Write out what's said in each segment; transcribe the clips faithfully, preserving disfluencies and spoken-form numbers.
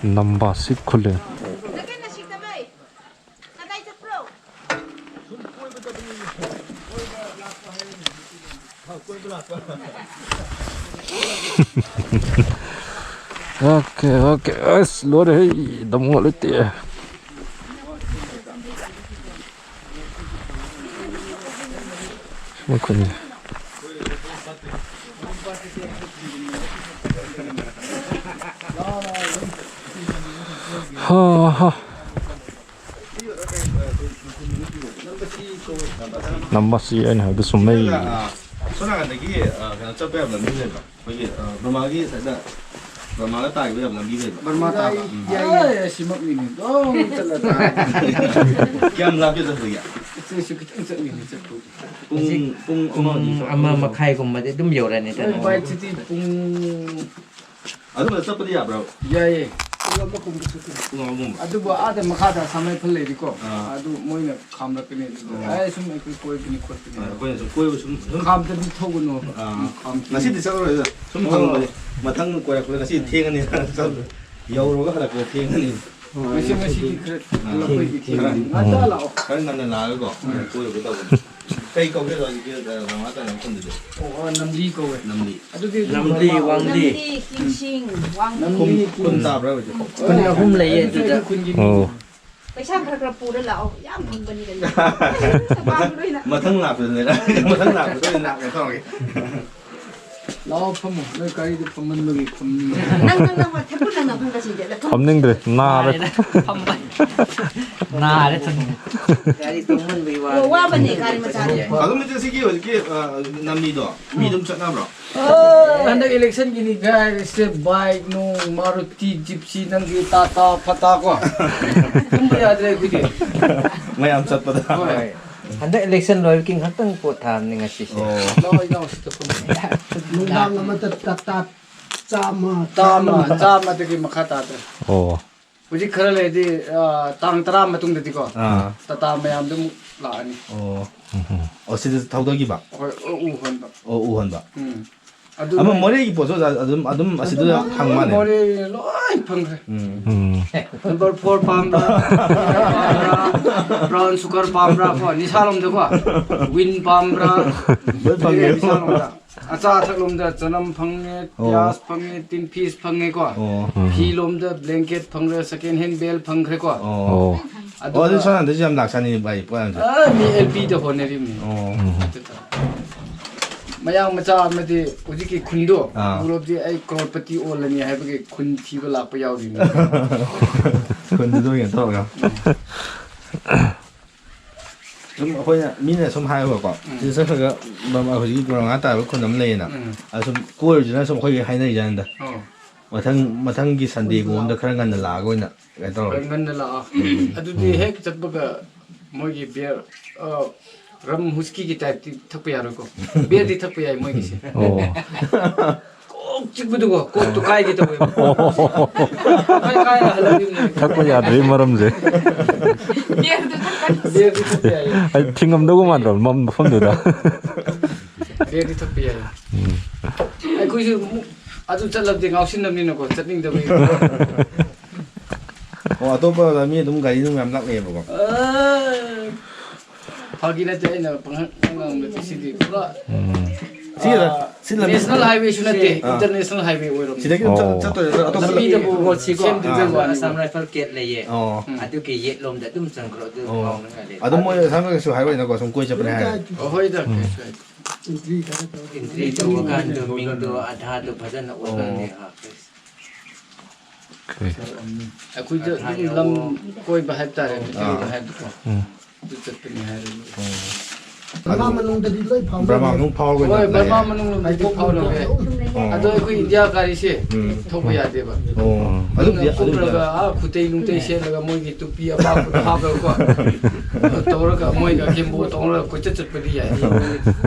ꯅꯝꯕꯥꯁꯤ ꯈꯨꯂꯦꯟ꯫ Okay, okay. ꯑꯁ, ꯂꯣꯏꯔꯦꯍꯦ, ꯗꯝ ꯂꯩꯇꯦ꯫ ꯃꯈꯣꯏꯅꯤ꯫ ꯍꯥ, ꯍꯥ꯫ ꯅꯝꯕꯁꯤ ꯑꯩꯅ ꯍꯥꯏꯕꯗꯨ ꯆꯨꯝꯃꯦ꯫ ꯑ, ꯁꯣꯝ ꯅꯥꯀꯟꯗꯒꯤ, ꯑ, ꯀꯩꯅꯣ ꯆꯠꯄ ꯌꯥꯕ ꯂꯝꯕꯤ ꯂꯩꯕ꯭ꯔꯥ? ꯑꯩꯈꯣꯏꯒꯤ, ꯑ, ꯕꯔꯃꯥꯒꯤ ꯁꯥꯏꯗ, ꯕꯔꯃꯥꯒ ꯇꯥꯈꯤꯕ ꯌꯥꯕ ꯂꯝꯕꯤ ꯂꯩꯕ꯭ꯔꯥ? ꯕꯔꯃꯥ ꯇꯥꯕ? ꯎꯝ꯫ ꯌꯥꯏ, ꯌꯥꯏ, ꯁꯤꯃꯛꯅꯤꯅꯦ꯫ ꯑꯗꯨꯝ ꯆꯠꯂ ꯇꯥꯔꯦ꯫ ꯀꯌꯥꯝ ꯂꯥꯞꯀꯦ ꯆꯠꯄꯗꯒꯤ? ꯑꯁꯤꯁꯨ ꯈꯤꯇꯪ ꯆꯠꯂꯤꯅꯦ ꯆꯠꯄꯕꯨꯗꯤ꯫ ꯄꯨꯡ, ꯍꯧꯖꯤꯛ ꯄꯨꯡ ꯑꯃ ꯄꯨꯡ ꯑꯅꯤ ꯆꯠꯄ ꯑꯃ ꯃꯈꯥꯏꯒꯨꯝꯕꯗꯤ ꯑꯗꯨꯝ ꯌꯧꯔꯅꯤ ꯍꯣꯏ, ꯀꯩꯅꯣ꯫ ꯕꯥꯏꯛꯁꯤꯗꯤ ꯄꯨꯡ ꯑꯗꯨꯝꯕꯗ ꯆꯠꯄꯗꯤ ꯌꯥꯕ꯭ꯔꯥ? ꯌꯥꯏꯌꯦ꯫ ꯄꯨꯡ ꯑꯃꯒꯨꯝꯕ ꯆꯠꯀꯅꯤ꯫ ꯄꯨꯡ ꯑꯃꯒꯨꯝꯕ? ꯑꯗꯨꯕꯨ ꯑꯥꯗ ꯃꯈꯥꯗ ꯁꯥꯃꯩ ꯐꯜ ꯂꯩꯔꯤꯀꯣ, ꯑꯥ꯫ ꯑꯗꯨ ꯃꯣꯏꯅ ꯈꯥꯝꯂꯛꯀꯅꯤ ꯑꯗꯨꯗ꯫ ꯑꯣ꯫ ꯑꯦ, ꯁꯨꯝ ꯑꯩꯈꯣꯏ ꯀꯣꯏꯕꯅꯤ ꯈꯣꯠꯄꯅꯤ꯫ ꯑꯥ, ꯑꯩꯈꯣꯏꯅ ꯁꯨꯝ ꯀꯣꯏꯕ ꯁꯨꯝ, ꯁꯨꯝ ꯈꯥꯝꯗꯕꯤ ꯊꯧꯒꯅꯣꯕ꯫ ꯑꯥ꯫ ꯎꯝ, ꯈꯥꯝ-, ꯉꯁꯤꯗꯤ ꯆꯠꯂꯔꯣꯏꯗ꯫ ꯁꯨꯝ ꯑꯣ꯫ ꯍꯪꯕꯅꯤ꯫ ꯃꯊꯪ ꯀꯣꯏꯔꯛꯄꯗ ꯉꯁꯤ ꯊꯦꯡꯉꯅꯤ꯫ ꯌꯧꯔꯒ ꯍꯜꯂꯛꯄꯗ ꯊꯦꯡꯉꯅꯤ꯫ ꯉꯁꯤ, ꯉꯁꯤꯗꯤ ꯈꯔ ꯑꯥ꯫ ꯍꯜꯂꯛꯄꯩꯗꯤ ꯊꯦꯡꯉꯅꯤ꯫ ꯊꯦꯡꯉꯅꯤ꯫ ꯉꯟꯇꯥ ꯂꯥꯛꯑꯣ꯫ ꯈꯔ ꯉꯟꯅ ꯂꯥꯛꯑꯒꯀꯣ, ꯎꯝ꯫ ꯀꯣꯏꯔꯨꯒꯦ ꯇꯧꯕꯅꯤ꯫ ꯀꯩ ꯀꯧꯒꯦ ꯑꯗꯨꯒꯤ, ꯑ, ꯔꯃꯥ ꯇꯥꯏꯅ ꯃꯐꯝꯗꯨꯗꯤ? ꯑꯣ, ꯑ, ꯅꯝꯂꯤ ꯀꯧꯋꯦ꯫ ꯅꯝꯂꯤ꯫ ꯑꯗꯨꯗꯤ ꯑꯗꯨꯝ ꯅꯝꯂꯤ, ꯕꯔꯃꯥ ꯋꯥꯡꯂꯤ꯫ ꯅꯝꯂꯤ, ꯀꯤꯡꯁꯤꯡ, ꯋꯥꯡꯂꯤ꯫ ꯅꯝꯂꯤ, ꯈꯨꯟ, ꯈꯨꯟ ꯀꯤꯡꯁꯤꯡ꯫ ꯇꯥꯕ꯭ꯔꯥ ꯍꯧꯖꯤꯛ? ꯈꯨꯟ ꯑꯍꯨꯝ ꯂꯩꯌꯦ ꯑꯗꯨꯗꯤ ꯑꯗꯨꯗ꯫ ꯑꯩꯈꯣꯏ ꯈꯨꯟꯒꯤ ꯑꯣ꯫ ꯃꯤꯅꯤ꯫ ꯄꯩꯁꯥ ꯈꯔ ꯈꯔ ꯄꯨꯔ ꯂꯥꯛꯑꯣ꯫ ꯌꯥꯝ ꯐꯪꯕꯅꯤ ꯀꯩꯅꯣ꯫ ꯃꯊꯪ, ꯃꯊꯪ ꯂꯥꯛꯄꯗ ꯂꯩꯔꯛꯑꯒꯦ꯫ ꯃꯊꯪ ꯂꯥꯛꯄꯗ ꯑꯣꯏꯅ ꯂꯥꯛꯀꯦ ꯇꯧꯔꯒꯦ꯫ ꯂꯥꯛꯑꯣ, ꯐꯝꯃꯣ꯫ ꯅꯣꯏ ꯒꯥꯔꯤꯗ ꯐꯝꯃꯟꯕꯒꯤ ꯐꯝꯅꯤꯡꯉꯦ꯫ ꯅꯪ, ꯅꯪ, ꯅꯪ, ꯊꯦꯡꯄꯨ ꯅꯪ ꯅꯪ ꯐꯝꯒ ꯁꯤꯗ ꯐꯝ-, ꯐꯝꯅꯤꯡꯗ꯭ꯔꯦ, ꯅꯥꯔꯦ꯫ ꯅꯥꯔꯦꯗ, ꯐꯝꯕ꯫ ꯅꯥꯔꯦ, ꯊꯝꯃꯦ꯫ ꯒꯥꯔꯤ ꯇꯣꯡꯃꯟꯕꯒꯤ ꯋꯥꯔꯦ꯫ ꯑꯣ, ꯋꯥꯕꯅꯦ ꯒꯥꯔꯤ ꯃꯆꯥꯗꯤ꯫ ꯑꯗꯨꯝ ꯏꯆꯦ ꯁꯤꯒꯤ ꯍꯧꯖꯤꯛꯀꯤ, ꯑ, ꯅꯝꯂꯤꯗꯣ ꯃꯤ ꯑꯗꯨꯝ ꯆꯠꯅꯕ꯭ꯔꯣ? ꯑꯣ, ꯍꯟꯗꯛ ꯏꯂꯦꯛꯁꯟꯒꯤꯅꯤ ꯒꯥꯏꯁꯦ, ꯕꯥꯏꯛ ꯅꯨꯡ, ꯃꯥꯔꯨꯇꯤ, ꯖꯤꯞꯁꯤ, ꯅꯪꯒꯤ ꯇꯥꯇꯥ ꯐꯇꯥ ꯀꯣ꯫ ꯇꯨꯝꯕ ꯌꯥꯗ꯭ꯔꯦ ꯑꯩꯈꯣꯏꯗꯤ꯫ ꯃꯌꯥꯝ ꯆꯠꯄꯗ꯫ ꯍꯣꯏ꯫ ꯍꯣꯏ꯫ ꯍꯟꯗꯛ ꯏꯂꯦꯛꯁꯟ ꯂꯣꯏꯕꯒꯤ ꯉꯥꯛꯇꯪ ꯄꯣꯠ ꯊꯥꯕꯅꯤ ꯉꯁꯤꯁꯦ꯫ ꯑꯣ꯫ ꯂꯥꯛꯑꯣ, ꯏꯅꯥꯎ, ꯁꯤꯗ ꯐꯝꯃꯣ꯫ ꯅꯨꯡꯗꯥꯡ ꯑꯃꯗ ꯇꯥꯇꯥ ꯆꯥꯝꯃ, ꯆꯥꯝꯃ, ꯆꯥꯝꯃ꯫ ꯆꯥꯝꯃꯗꯒꯤ ꯃꯈꯥ ꯇꯥꯗ꯭ꯔꯦ꯫ ꯑꯣ꯫ ꯍꯧꯖꯤꯛ ꯈꯔ ꯂꯩꯔꯗꯤ, ꯑ, ꯇꯥꯡ ꯇꯔꯥ ꯃꯇꯨꯡꯗꯗꯤꯀꯣ, ꯑꯥ꯫ ꯇꯥꯇꯥ ꯃꯌꯥꯝꯗ ꯑꯃꯨꯛ ꯂꯥꯛꯑꯅꯤ꯫ ꯑꯣ꯫ ꯎꯝ ꯍꯝ꯫ ꯑꯣ, ꯁꯤꯗ ꯊꯧꯗꯈꯤꯕ? ꯍꯣꯏ, ꯑꯣ, ꯎ ꯍꯣꯟꯕ꯫ ꯑꯣ, ꯎ ꯍꯣꯟꯕ꯫ ꯎꯝ꯫ ꯑꯗꯨ ꯑꯃ ꯂꯣꯏ- ꯃꯣꯔꯦꯒꯤ ꯄꯣꯠꯁꯨ ꯑꯗꯨꯝ, ꯑꯗꯨꯝ ꯑꯁꯤꯗ ꯐꯪ ꯃꯥꯜꯂꯦ꯫ ꯃꯣꯔꯦ ꯂꯣꯏ ꯐꯪꯈ꯭ꯔꯦ꯫ ꯎꯝ꯫ ꯎꯝ꯫ ꯅꯝꯕꯔ ꯐꯣꯔ ꯄꯥꯝꯕ꯭ꯔꯥ? ꯕ꯭ꯔꯥꯎꯟ ꯁꯨꯒꯔ ꯄꯥꯝꯕ꯭ꯔꯥ? ꯀꯣ, ꯅꯤꯁꯥ ꯂꯣꯝꯗꯀꯣ꯫ ꯋꯤꯟ ꯄꯥꯝꯕ꯭ꯔꯥ? ꯂꯣꯏ ꯐꯪꯉꯦ꯫ ꯅꯤꯁꯥ ꯂꯣꯝꯗ꯫ ꯑꯆꯥ ꯑꯊꯛ ꯂꯣꯝꯗ ꯆꯅꯝ ꯐꯪꯉꯦ, ꯑꯣ꯫ ꯄꯤꯌꯥꯁ ꯐꯪꯉꯦ, ꯇꯤꯟ ꯐꯤꯁ ꯐꯪꯉꯦꯀꯣ꯫ ꯑꯣ꯫ ꯐꯤ ꯂꯣꯝꯗ ꯕ꯭ꯂꯦꯡꯀꯦꯠ ꯐꯪꯈ꯭ꯔꯦ, ꯁꯦꯀꯦꯟ ꯍꯦꯟ ꯕꯦꯜ ꯐꯪꯈ꯭ꯔꯦꯀꯣ꯫ ꯑꯣ꯫ ꯑꯗꯨꯒ ꯑꯣ, ꯑꯗꯨ ꯁꯣꯝ ꯅꯥꯀꯟꯗꯁꯨ ꯌꯥꯝ ꯂꯥꯛꯆꯅꯤ ꯚꯥꯏ, ꯄꯣꯠ ꯌꯥꯝꯁꯦ꯫ ꯑ, ꯃꯤ ꯑꯦꯜ ꯄꯤꯗ ꯍꯣꯠꯅꯔꯤꯕꯅꯤ꯫ ꯑꯣ꯫ ꯎꯝ꯫ ꯑꯗꯨꯗ ꯃꯌꯥꯡ ꯃꯆꯥ ꯑꯃꯗꯤ ꯍꯧꯖꯤꯛꯀꯤ ꯈꯨꯟꯗꯣ ꯑꯥ꯫ ꯎꯔꯕꯗꯤ ꯑꯩ ꯀ꯭ꯔꯣꯔꯄꯇꯤ ꯑꯣꯜꯂꯅꯤ ꯍꯥꯏꯕꯒꯤ ꯈꯨꯟ ꯊꯤꯕ ꯂꯥꯛꯄ ꯌꯥꯎꯔꯤꯅꯤ꯫ ꯈꯨꯟꯗꯨꯗ ꯑꯣꯏꯅ ꯇꯧꯔꯒ꯫ ꯁꯨꯝ ꯑꯩꯈꯣꯏꯅ, ꯃꯤꯅ ꯁꯨꯝ ꯍꯥꯏꯕꯀꯣ, ꯎꯝ꯫ ꯁꯤꯗ ꯆꯠꯈ꯭ꯔꯒ ꯕꯝ-, ꯍꯧꯖꯤꯛꯀꯤ ꯕ꯭ꯔꯍꯃ ꯇꯥꯕ ꯈꯨꯟ ꯑꯃ ꯂꯩꯌꯦꯅ, ꯎꯝ꯫ ꯑꯗ ꯁꯨꯝ ꯀꯣꯏꯔꯨꯁꯤꯅ ꯁꯨꯝ ꯑꯩꯈꯣꯏꯒꯤ ꯍꯥꯏꯅꯔꯤꯖꯥꯠꯅꯤꯗ꯫ ꯑꯣ꯫ ꯃꯊꯪ, ꯃꯊꯪꯒꯤ ꯁꯟꯗꯦꯒꯨꯝꯕꯗ ꯈꯔ ꯉꯟꯅ ꯂꯥꯛꯑꯒ ꯑꯣꯏꯅ ꯀꯩꯅꯣ ꯇꯧꯔꯒꯦ꯫ ꯉꯟ-, ꯉꯟꯅ ꯂꯥꯛꯑꯣ꯫ ꯎꯝ꯫ ꯑꯗꯨꯗꯤ ꯎꯝ꯫ ꯍꯦꯛ ꯆꯠꯄꯒ ꯃꯣꯏꯒꯤ ꯕꯤꯌꯔ, ꯑ, ꯔꯝ ꯍꯨꯁꯀꯤꯒꯤ ꯇꯥꯏꯞꯇꯤ ꯊꯛꯄ ꯌꯥꯔꯣꯏꯀꯣ? ꯕꯤꯌꯔꯗꯤ ꯊꯛꯄ ꯌꯥꯏ ꯃꯣꯏꯒꯤꯁꯦ꯫ ꯑꯣ꯫ ꯀꯣꯛ ꯆꯤꯛꯄꯗꯨꯀꯣ, ꯀꯣꯛꯇꯣ ꯀꯥꯏꯒꯦ ꯇꯧꯋꯦꯕ꯫ ꯑꯣ꯫ ꯀꯥꯏ ꯀꯥꯏꯅ ꯍꯜꯂꯛꯂꯤꯕꯅꯣ? ꯊꯛꯄ ꯌꯥꯗ꯭ꯔꯤ ꯃꯔꯝꯁꯦ꯫ ꯕꯤꯌꯔꯗꯨ ꯊꯛꯀꯅꯨ꯫ ꯕꯤꯌꯔꯗꯤ ꯊꯛꯄ ꯌꯥꯏ꯫ ꯑꯩ ꯊꯤꯡꯉꯝꯗꯧꯕ ꯃꯥꯟꯗ꯭ꯔꯣ, ꯃꯝ-, ꯃꯐꯝꯗꯨꯗ? ꯕꯤꯌꯔꯗꯤ ꯊꯛꯄ ꯌꯥꯏ꯫ ꯎꯝ꯫ ꯑꯩꯈꯣꯏꯁꯨ ꯑꯃꯨꯛ ꯑꯗꯨ ꯆꯠꯂꯕꯗꯤ ꯉꯥꯎꯁꯤꯟꯅꯕꯅꯤꯅꯀꯣ, ꯆꯠꯅꯤꯡꯗꯕꯒꯤ꯫ ꯑꯣ, ꯑꯇꯣꯞꯄ ꯃꯤ ꯑꯗꯨꯝ ꯒꯥꯔꯤ ꯑꯗꯨꯝ ꯌꯥꯝ ꯂꯥꯛꯅꯩꯌꯦꯕꯀꯣ꯫ ꯑ, ꯐꯥꯒꯤ ꯅꯠꯇꯦ, ꯑꯩꯅ ꯄꯪꯍꯪ ꯉꯥꯡꯕ ꯅꯠꯇꯦ, ꯁꯤꯗꯤ ꯄꯨꯔꯥ, ꯎꯝ꯫ ꯁꯤ ꯂ-, ꯑ, ꯁꯤ ꯂꯝꯕꯤ ꯅꯦꯁꯅꯦꯜ ꯍꯥꯏꯋꯦꯁꯨ ꯅꯠꯇꯦ, ꯑꯥ꯫ ꯏꯟꯇꯔꯅꯦꯁꯅꯦꯜ ꯍꯥꯏꯋꯦ ꯑꯣꯏꯔꯝꯅꯤ꯫ ꯁꯤꯗꯒꯤ ꯑꯗꯨꯝ ꯆꯠ-, ꯑꯣ꯫ ꯆꯠꯇꯣꯏꯔꯥ? ꯑꯇꯣꯞꯄ ꯂꯝꯕꯤꯗꯕꯨ ꯂꯝꯕꯤ ꯁꯦꯝꯗ꯭ꯔꯤꯕꯩ ꯑꯥ꯫ ꯋꯥꯅꯤ꯫ ꯑꯁꯥꯝ ꯔꯥꯏꯐꯜ ꯒꯦꯠ ꯂꯩꯌꯦ꯫ ꯑꯣ꯫ ꯎꯝ꯫ ꯑꯗꯨꯒꯤ ꯌꯦꯠꯂꯣꯝꯗ ꯑꯗꯨꯝ ꯆꯪꯈ꯭ꯔꯣ, ꯑꯗꯨ ꯑꯣ꯫ ꯉꯥꯎꯅ ꯂꯩ꯫ ꯑꯗꯨ ꯃꯣꯏ ꯑꯁꯥꯝ ꯔꯥꯏꯐꯜꯁꯨ ꯍꯥꯏꯋꯦꯅꯀꯣ, ꯁꯨꯝ ꯀꯣꯏ ꯆꯠꯄꯅꯦ ꯍꯥꯏ꯫ ꯑꯣ, ꯍꯣꯏꯗ, ꯎꯝ꯫ ꯀꯩꯁꯨ ꯀꯥꯏꯗꯦ꯫ ꯑꯦꯟꯇ꯭ꯔꯤ ꯇꯧꯕ ꯀꯥꯟꯗ ꯃꯤꯡꯗꯣ, ꯑꯙꯥꯔꯗꯣ ꯐꯖꯅ ꯑꯣ꯫ ꯑꯣꯟꯊꯣꯛꯅꯤ꯫ ꯑꯣꯀꯦ꯫ ꯑꯩꯈꯣꯏꯗ ꯑꯗꯨꯝ ꯂꯝ ꯀꯣꯏꯕ ꯍꯥꯏꯕ ꯇꯥꯔꯦ, ꯑꯥ꯫ ꯀꯣꯏꯕ ꯍꯥꯏꯕꯀꯣ꯫ ꯎꯝ꯫ ꯑꯗꯨ ꯆꯠꯄꯅꯤ ꯍꯥꯏꯔꯗꯤ꯫ ꯑꯣ꯫ ꯕꯔꯃꯥ ꯃꯅꯨꯡꯗꯗꯤ ꯂꯣꯏ ꯐꯥꯎꯅꯩ꯫ ꯕꯔꯃꯥ ꯃꯅꯨꯡ ꯐꯥꯎꯔꯒ ꯍꯣꯏ, ꯂꯩ꯫ ꯕꯔꯃꯥ ꯃꯅꯨꯡ ꯂꯣꯝꯗꯗꯤ ꯐꯥꯎꯅꯔꯦ꯫ ꯑꯣ꯫ ꯑꯗꯣ ꯑꯩꯈꯣꯏ ꯏꯟꯗꯤꯌꯥ ꯒꯥꯔꯤꯁꯦ ꯎꯝ꯫ ꯊꯧꯕ ꯌꯥꯗꯦꯕ꯫ ꯑꯣ꯫ ꯑꯗꯨꯝ ꯑꯗꯨꯝꯗꯤ, ꯑꯗꯨꯝꯗꯤ ꯎꯞꯂꯒ, ꯑꯥ, ꯈꯨꯇꯩ ꯅꯨꯡꯇꯩ ꯁꯦꯠꯂꯒ ꯃꯣꯏꯒꯤ ꯇꯨꯄꯤ ꯑꯄꯥꯛꯄꯗꯣ ꯍꯥꯞꯄꯒꯀꯣ꯫ ꯇꯧꯔꯒ ꯃꯣꯏꯒ ꯑꯀꯦꯝꯕꯣ ꯇꯧꯔꯒ ꯀꯣꯏꯆꯠ ꯆꯠꯄꯗꯤ ꯌꯥꯏ꯫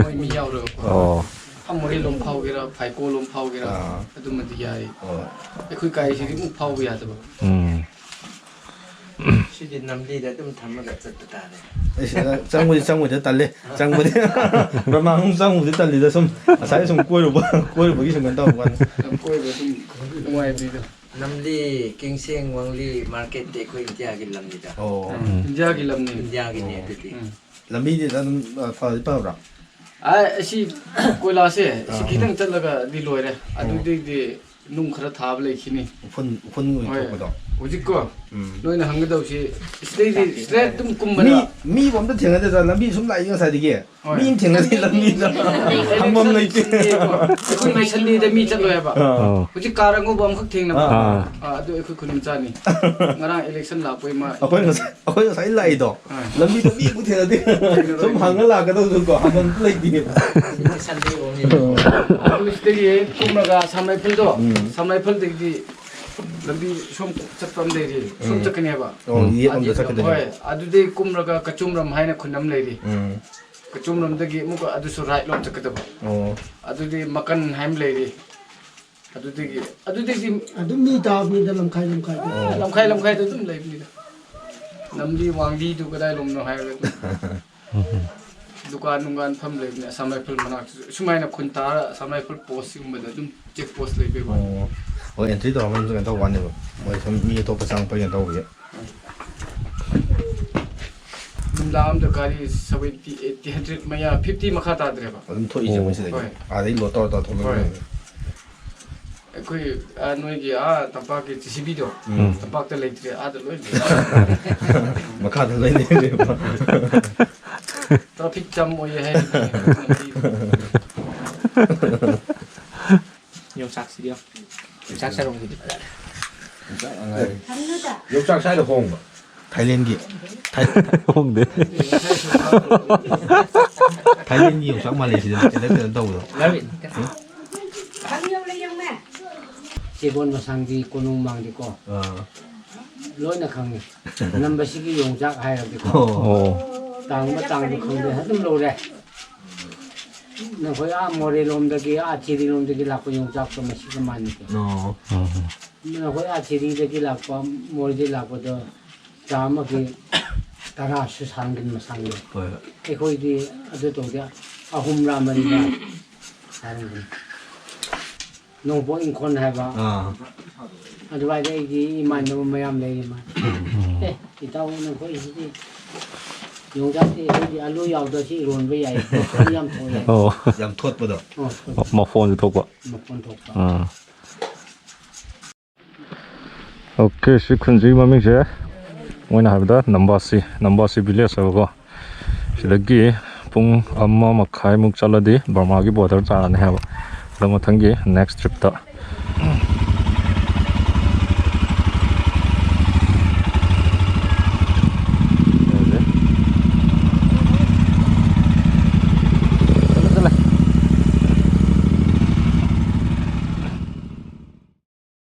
ꯃꯣꯏ ꯃꯤ ꯌꯥꯎꯔꯒꯀꯣ꯫ ꯑꯣ꯫ ꯑꯥ, ꯃꯣꯔꯦꯂꯣꯝ ꯐꯥꯎꯒꯦꯔꯥ, ꯐꯥꯏꯀꯣꯂꯣꯝ ꯐꯥꯎꯒꯦꯔꯥ, ꯑꯥ꯫ ꯑꯗꯨꯃꯗꯤ ꯌꯥꯏ꯫ ꯍꯣꯏ꯫ ꯑꯩꯈꯣꯏ ꯒꯥꯔꯤꯁꯤꯗꯤ ꯑꯃꯨꯛ ꯐꯥꯎꯕ ꯌꯥꯗꯕ꯫ ꯎꯝ꯫ ꯁꯤꯗꯤ ꯅꯝꯂꯤꯗ ꯑꯗꯨꯝ ꯊꯝꯃꯒ ꯆꯠꯄ ꯇꯥꯔꯦ꯫ ꯑꯩꯁ, ꯆꯪꯕꯗꯤ ꯆꯪꯕꯗꯤ ꯇꯜꯂꯦ꯫ ꯆꯪꯕꯗꯤ ꯕ꯭ꯔꯍ꯭ꯃꯥꯒꯨꯝ ꯆꯪꯕꯗꯤ ꯇꯜꯂꯤꯗ꯫ ꯁꯨꯝ ꯉꯁꯥꯏ ꯁꯨꯝ ꯀꯣꯏꯔꯨꯕ, ꯀꯣꯏꯔꯨꯕꯒꯤ ꯁꯨꯝ ꯀꯩꯅꯣ ꯇꯧꯕ ꯋꯥꯅꯤ꯫ ꯌꯥꯝ ꯀꯣꯏꯕ ꯑꯗꯨꯝ ꯅꯨꯡꯉꯥꯏꯕꯤꯗꯣ꯫ ꯅꯝꯂꯤ, ꯀꯦꯡꯁꯦꯡ, ꯋꯥꯡꯂꯤ ꯃꯥꯔꯀꯦꯠꯇꯤ ꯑꯩꯈꯣꯏ ꯏꯟꯗꯤꯌꯥꯒꯤ ꯂꯝꯅꯤꯗ꯫ ꯑꯣ꯫ ꯎꯝ, ꯏꯟꯗꯤꯌꯥꯒꯤ ꯂꯝꯅꯤ꯫ ꯏꯟꯗꯤꯌꯥꯒꯤꯅꯦ ꯑꯣ꯫ ꯑꯗꯨꯗꯤ꯫ ꯎꯝ꯫ ꯂꯝꯕꯤꯗꯤ ꯑꯗꯨꯝ, ꯑ, ꯐꯗꯤ ꯐꯕ꯭ꯔꯥ? ꯑꯥ, ꯑꯁꯤ ꯀꯣꯏꯂꯥꯁꯦ, ꯁꯤ ꯑꯥ꯫ ꯈꯤꯇꯪ ꯆꯠꯂꯒꯗꯤ ꯂꯣꯏꯔꯦ꯫ ꯑꯣ꯫ ꯑꯗꯨꯗꯩꯗꯤ ꯅꯨꯡ ꯈꯔ ꯊꯥꯕ ꯂꯩꯈꯤꯅꯤ꯫ ꯎꯐꯨꯟ, ꯎꯐꯨꯟ ꯑꯣꯏꯅ ꯍꯣꯏ꯫ ꯊꯣꯛꯄꯗꯣ? ꯍꯧꯖꯤꯛꯀꯣ, ꯎꯝ꯫ ꯅꯣꯏꯅ ꯍꯪꯒꯗꯧꯁꯤ, ꯁꯤꯗꯩꯗꯤ ꯁꯤꯗ ꯑꯗꯨꯝ ꯀꯨꯝꯕꯗ ꯃꯤ, ꯃꯤꯕꯨ ꯑꯝꯇ ꯊꯦꯡꯅꯗꯦꯗ, ꯂꯝꯕꯤ ꯁꯨꯝ ꯂꯥꯛꯏ ꯉꯁꯥꯏꯗꯒꯤ꯫ ꯍꯣꯏ꯫ ꯃꯤ ꯑꯃ ꯊꯦꯡꯅꯗꯦ ꯂꯝꯕꯤꯗ꯫ ꯍꯪꯐꯝ ꯂꯩꯇꯦ꯫ ꯑꯩꯈꯣꯏ ꯁꯟꯗꯦꯗ ꯃꯤ ꯆꯠꯂꯣꯏ ꯍꯥꯏꯕ꯫ ꯑꯥ꯫ ꯑꯥ꯫ ꯍꯧꯖꯤꯛ ꯀꯥꯔ ꯑꯉꯧꯕ ꯑꯃꯈꯛ ꯊꯦꯡꯅꯕ꯫ ꯑꯥ꯫ ꯑꯥ, ꯑꯗꯨ ꯑꯩꯈꯣꯏ ꯈꯨꯟ ꯃꯆꯥꯅꯤ꯫ ꯉꯔꯥꯡ ꯏꯂꯦꯛꯁꯟ ꯂꯥꯛꯄꯩ ꯃꯥ꯫ ꯑꯩꯈꯣꯏ ꯉꯁꯥꯏ, ꯑꯩꯈꯣꯏ ꯉꯁꯥꯏ ꯂꯥꯛꯏꯗꯣ꯫ ꯑꯥ꯫ ꯂꯝꯕꯤꯗ ꯃꯤ ꯑꯃꯨꯛ ꯊꯦꯡꯅꯗꯦ꯫ ꯊꯦꯡꯅꯔꯣꯏ꯫ ꯁꯨꯝ ꯍꯪꯉ ꯂꯥꯛꯀꯗꯧꯁꯨ ꯀꯣ, ꯍꯪꯐꯝꯁꯨ ꯂꯩꯇꯦ꯫ ꯁꯟꯗꯦ ꯑꯣꯏꯕꯅꯤꯅ꯫ ꯑꯗꯨ ꯁꯤꯗꯒꯤ ꯀꯨꯝꯃꯒ ꯁꯥꯝꯔꯩꯐꯜꯗꯣ, ꯎꯝ꯫ ꯁꯥꯝꯔꯩꯐꯜꯗꯒꯤꯗꯤ ꯂꯝꯕꯤ ꯁꯣꯝ ꯆꯠꯄ ꯑꯃ ꯂꯩꯔꯤ, ꯁꯣꯝ ꯎꯝ꯫ ꯆꯠꯀꯅꯦꯕ꯫ ꯑꯣ, ꯎꯝ꯫ ꯌꯦꯠꯂꯣꯝꯗ ꯆꯠꯀꯗꯣꯏꯅꯦ꯫ ꯍꯣꯏ, ꯑꯗꯨꯗꯩ ꯀꯨꯝꯔꯒ ꯀꯆꯨꯝꯔꯝ ꯍꯥꯏꯅ ꯈꯨꯟ ꯑꯃ ꯂꯩꯔꯤ꯫ ꯎꯝ꯫ ꯀꯆꯨꯝꯔꯝꯗꯒꯤ ꯑꯃꯨꯛꯀ ꯑꯗꯨꯁꯨ ꯔꯥꯏꯠ ꯂꯣꯝ ꯆꯠꯀꯗꯕ꯫ ꯑꯣ꯫ ꯑꯗꯨꯗꯤ ꯃꯀꯟ ꯍꯥꯏꯅ ꯂꯩꯔꯤ꯫ ꯑꯗꯨꯗꯒꯤ, ꯑꯗꯨꯗꯒꯤ ꯑꯗꯨꯝ ꯃꯤ ꯇꯥꯕꯅꯤꯗ, ꯂꯝꯈꯥꯏ ꯂꯝꯈꯥꯏꯗ꯫ ꯑꯣ꯫ ꯂꯝꯈꯥꯏ ꯂꯝꯈꯥꯏꯗ ꯑꯗꯨꯝ ꯂꯩꯕꯅꯤꯗ꯫ ꯂꯝꯕꯤ ꯋꯥꯡꯂꯤꯗꯨ ꯀꯗꯥꯏ ꯂꯣꯝꯅꯣ ꯍꯥꯏꯔꯒ ꯑꯗꯨꯝ꯫ ꯗꯨꯀꯥꯟ ꯅꯨꯡꯒꯥꯟ ꯐꯝ ꯂꯩꯕꯅꯤ ꯑꯁꯥꯝ ꯔꯥꯏꯐꯜ ꯃꯅꯥꯛꯇꯁꯨ꯫ ꯁꯨꯃꯥꯏꯅ ꯈꯨꯟ ꯇꯥꯔ ꯑꯁꯥꯝ ꯔꯥꯏꯐꯜ ꯄꯣꯁ ꯁꯤꯒꯨꯝꯕꯗ ꯑꯗꯨꯝ ꯆꯦꯛ ꯄꯣꯁ ꯂꯩꯕꯩ ꯋꯥꯅꯤ꯫ ꯑꯣ꯫ ꯍꯣꯏ, ꯑꯦꯟꯇ꯭ꯔꯤ ꯇꯧꯔ ꯃꯅꯨꯡꯗ ꯀꯩꯅꯣ ꯇꯧꯕ ꯋꯥꯅꯦꯕ꯫ ꯃꯣꯏ ꯁꯨꯝ ꯃꯤ ꯑꯇꯣꯞꯄ ꯆꯪꯉꯛꯄ ꯀꯩꯅꯣ ꯇꯧꯕꯒꯤ꯫ ꯅꯨꯡꯗꯥꯡ ꯑꯝꯗ ꯒꯥꯔꯤ seventy, eighty, hundred ꯃꯌꯥ, fifty ꯃꯈꯥ ꯇꯥꯗ꯭ꯔꯦꯕ꯫ ꯑꯗꯨꯝ ꯊꯣꯛꯏꯁꯦ ꯑꯣ꯫ ꯃꯣꯏ ꯁꯤꯗꯒꯤ꯫ ꯍꯣꯏ꯫ ꯑꯥꯗꯩ ꯂꯣꯗ ꯇꯧꯔ ꯇꯧꯔ ꯊꯣꯛꯂꯛꯄ ꯍꯣꯏ꯫ ꯃꯌꯥꯝꯁꯦ꯫ ꯑꯩꯈꯣꯏ, ꯑꯥ, ꯅꯣꯏꯒꯤ, ꯑꯥ, ꯇꯝꯄꯥꯛꯀꯤ JCBꯗꯣ, ꯎꯝ꯫ ꯇꯝꯄꯥꯛꯇ ꯂꯩꯇ꯭ꯔꯦ, ꯑꯥꯗ ꯂꯣꯏ ꯂꯩ꯫ ꯃꯈꯥꯗ ꯂꯣꯏ ꯂꯩꯔꯦꯕ꯫ Traffic jam ꯑꯣꯏꯌꯦ ꯍꯥꯏ꯫ ꯌꯣꯡꯆꯥꯛꯁꯤꯗꯤ ꯌꯦꯡꯉꯣ꯫ ꯌꯣꯡꯆꯥꯛ ꯆꯥꯔꯣꯡꯁꯤꯗꯤ ꯐꯖꯔꯦ꯫ ꯌꯣꯡꯆꯥꯛ ꯁ꯭ꯋꯥꯏꯗ ꯍꯣꯡꯕ꯫ ꯊꯥꯏꯂꯦꯟꯒꯤ꯫ ꯊꯥꯏ-, ꯍꯣꯡꯗꯦ꯫ ꯊꯥꯏꯂꯦꯟꯒꯤ ꯌꯣꯡꯆꯥꯛ ꯃꯥꯜꯂꯦ ꯁꯤꯗ ꯃꯆꯦꯠ ꯃꯆꯦꯠ ꯇꯧꯕꯗꯣ꯫ ꯆꯦꯕꯣꯟ ꯃꯁꯥꯡꯗꯤ, ꯀꯣꯅꯨꯡ ꯃꯥꯡꯗꯤꯀꯣ꯫ ꯑꯥ꯫ ꯂꯣꯏꯅ ꯈꯪꯉꯤ꯫ ꯅꯝꯕꯁꯤꯒꯤ ꯌꯣꯡꯆꯥꯛ ꯍꯥꯏꯔꯗꯤꯀꯣ꯫ ꯑꯣ꯫ ꯑꯣ꯫ ꯇꯥꯡꯕ ꯇꯥꯡꯕ ꯈꯪꯗꯦ, ꯑꯗꯨꯝ ꯂꯧꯔꯦ꯫ ꯅꯈꯣꯏ ꯑꯥ ꯃꯣꯔꯦꯂꯣꯝꯗꯒꯤ, ꯑꯥ ꯆꯤꯔꯤꯂꯣꯝꯗꯒꯤ ꯂꯥꯛꯄ ꯌꯣꯡꯆꯥꯛꯇꯣ ꯃꯁꯤꯒ ꯃꯥꯟꯅꯗꯦ꯫ ꯑꯣ꯫ ꯎꯝ꯫ ꯅꯈꯣꯏ ꯑꯥ ꯆꯤꯔꯤꯗꯒꯤ ꯂꯥꯛꯄ, ꯃꯣꯔꯦꯗꯒꯤ ꯂꯥꯛꯄꯗꯣ ꯆꯥꯝꯃꯒꯤ ꯇꯔꯥꯁꯨ ꯁꯥꯔꯝꯒꯅꯤ ꯃꯁꯥꯡꯗꯣ꯫ ꯍꯣꯏ ꯍꯣꯏ꯫ ꯑꯩꯈꯣꯏꯗꯤ ꯑꯗꯨ ꯇꯧꯗꯦ, ꯑꯍꯨꯝꯔꯥ ꯃꯔꯤꯔꯥ ꯁꯥꯔꯝꯒꯅꯤ꯫ ꯅꯣꯡꯄꯣꯛ ꯏꯪꯈꯣꯜ ꯍꯥꯏꯕ ꯑꯥ꯫ ꯑꯗꯨꯋꯥꯏꯗ ꯑꯩꯒꯤ ꯏꯃꯥꯟꯅꯕ ꯃꯌꯥꯝ ꯂꯩꯌꯦ꯫ ꯃꯥ ꯑꯦ ꯏꯇꯥꯎ, ꯅꯈꯣꯏꯁꯤꯗꯤ ꯌꯣꯡꯆꯥꯛꯇꯤ ꯑꯩꯈꯣꯏꯗꯤ ꯑꯂꯨ ꯌꯥꯎꯗ꯭ꯔꯁꯨ ꯏꯔꯣꯟꯕ ꯌꯥꯏ, ꯃꯈꯣꯟ ꯌꯥꯝ ꯊꯣꯛꯑꯦ꯫ ꯑꯣ꯫ ꯌꯥꯝ ꯊꯣꯠꯄꯗꯣ꯫ ꯑꯣ, ꯃꯐꯣꯟꯁꯨ ꯊꯣꯛꯄ꯫ ꯃꯈꯣꯟ ꯊꯣꯛꯄ꯫ ꯎꯝ꯫ ꯑꯣꯀꯦ, ꯁꯤ ꯈꯨꯟꯁꯤꯒꯤ ꯃꯃꯤꯡꯁꯦ ꯃꯣꯏꯅ ꯍꯥꯏꯕꯗ ꯅꯝꯕꯥꯁꯤ, ꯅꯝꯕꯥꯁꯤ ꯚꯤꯂꯦꯖ ꯍꯥꯏꯕꯀꯣ꯫ ꯁꯤꯗꯒꯤ ꯄꯨꯡ ꯑꯃ ꯃꯈꯥꯏꯃꯨꯛ ꯆꯠꯂꯗꯤ ꯕꯔꯃꯥꯒꯤ ꯕꯣꯔꯗꯔ ꯇꯥꯔꯅꯤ ꯍꯥꯏꯕ꯫ ꯑꯗꯣ ꯃꯊꯪꯒꯤ ꯅꯦꯛꯁ ꯇ꯭ꯔꯤꯞꯇ